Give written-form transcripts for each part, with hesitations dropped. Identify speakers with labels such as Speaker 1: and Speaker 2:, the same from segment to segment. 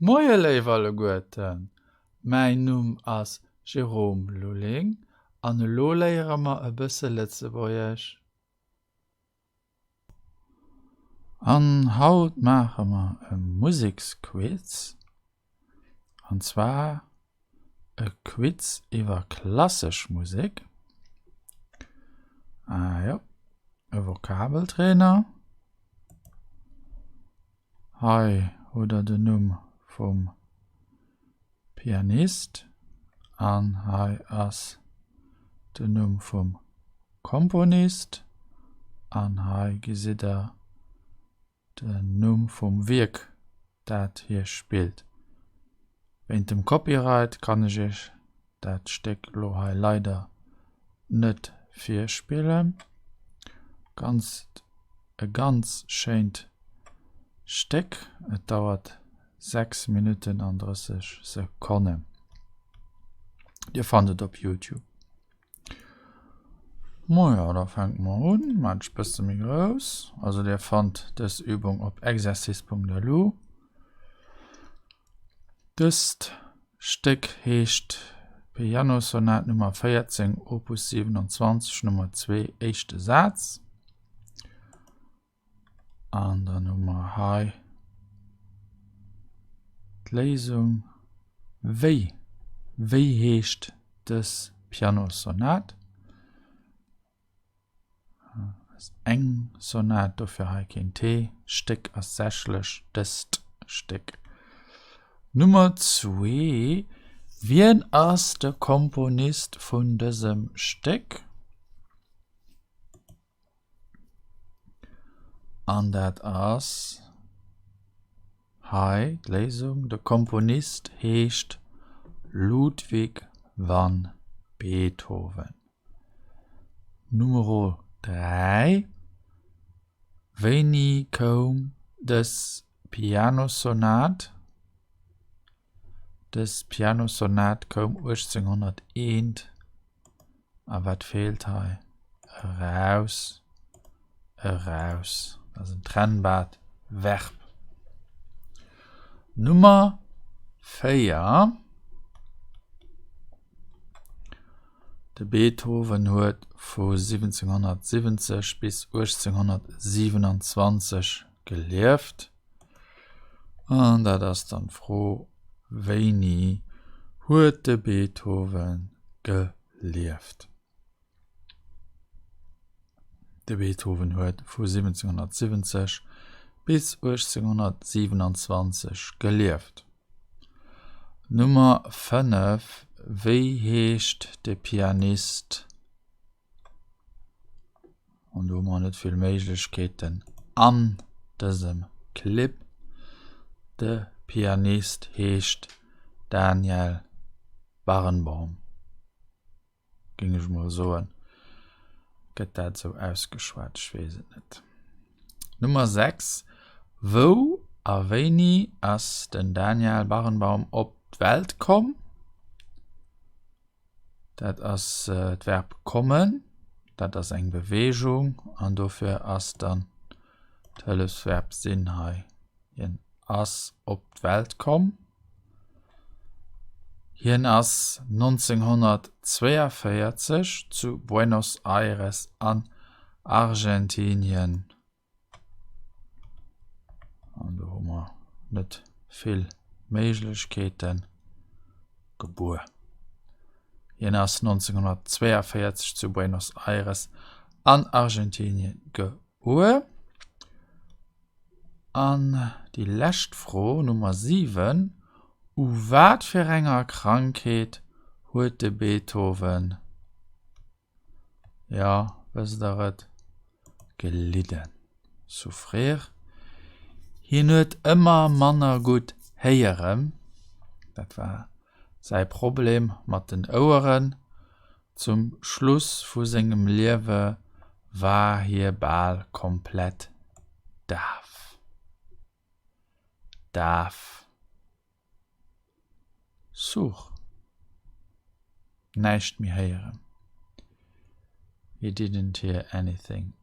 Speaker 1: Moie léif alleguerten, mäin Numm ass Jérôme Lulling an elo léiere mer e bësse Lëtzebuergesch. An haut maache mer e Museksquiz, an zwar e Quiz iwwer klassesch Musek. Ah jo, e Vokabeltrainer. Hei hutt der den Numm vum Pianist an hei ass den Numm vum Komponist an hei gesitt der den Numm vum Wierk dat hie spillt. Wéint dem Copyright kann ech iech dat Stéck lo hei leider net virspillen. Ganz e ganz schéint Stéck, et dauert 6 Minutten an 30 Sekonnen. Dir fannt et op Youtube. Majo, da fänke mer un. Maan ech bësse méi grouss. Also dir fannt dës Übung op exercice.lu. Dëst Stéck heescht Pianosonat Nummer 14, Opus 27, Nummer 2, éischte Saz. An dann hu mer hei d'Léisung. Wéi, wéi heescht dës Pianossonat? Ass eng Sonat, dofir hei keen T. Stéck ass sächlech dëst Stéck. Nummer zwee, Wien ass de Komponist vun dësem Stéck? An dat ass hei d'Léisung, De Komponist heescht Ludwig van Beethoven. Numero 3, Wéini koum dës Pianossonat? Dës Pianossonat koum 1801. A wat feelt hei? Eraus, eraus. Dat ass en trennbart Verb. Nummer 4. De Beethoven huet vu 1770 bis 1827 gelieft. An dat ass dann d'Fro, Wéini huet de Beethoven gelieft? De Beethoven huet vu 1770 bis 1827 gelieft. Nummer 5, Wéi heescht de Pianist? An do hu mer net vill Méiglechkeeten an dësem Clip. De Pianist heescht Daniel Barenboim, géing ech mol soen. Gëtt dat esou ausgeschwat? Ech weess et net. Nummer 6, Wou a wéini ass den Daniel Barenboim op d'Welt komm? Dat ass d'Verb kommen, dat ass eng Beweegung an dofir ass dann d'Hëllefsverb sinn hei. Hien ass op d'Welt komm. Hien ass 1942 zu Buenos Aires an Argentinien An do hu mer net vill Méiglechkeeten. Gebuer. Hien ass 1942 zu Buenos Aires an Argentinien gebuer. An déi lescht Fro, Nummer 7, U wat fir enger Krankheet huet de Beethoven Jo, wësst der et, gelidden, souffrir. Hien huet ëmmer manner gutt héieren, dat war säi Problem mat den Oueren. Zum Schluss vu sengem Liewe war hie bal komplett daf. Daf. Sourd. Näischt méi héieren. He didn't hear anything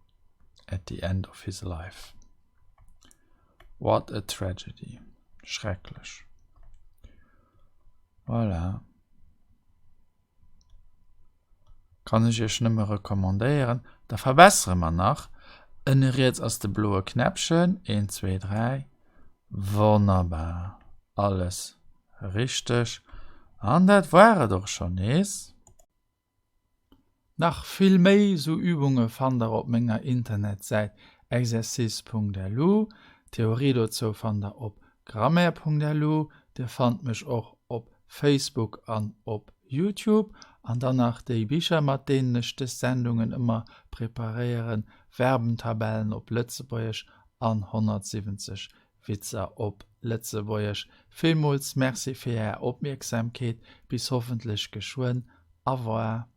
Speaker 1: at the end of his life. What a tragedy. Schrecklech. Voilà. Kann ech iech nëmme recommandéieren. Da verbessere mer nach. Ënne riets ass de bloe Knäppchen. 1, 2, 3. Wonnerbar. Alles richteg. An dat war et och schonn nees. Nach vill méi sou Übunge fannt der op menger Internetsäit exercice.lu. D'Theorie dozou fannt der op grammaire.lu. Dir fannt mech och op Facebook an op Youtube. An dann nach déi Bicher mat deenen ech dës Sendungen ëmmer preparéieren, Verbentabellen op Lëtzebuergesch an 170 Witzer op Lëtzebuergesch. Villmools Merci fir Är Opmierksamkeet. Bis hoffentlech geschwënn. Au revoir.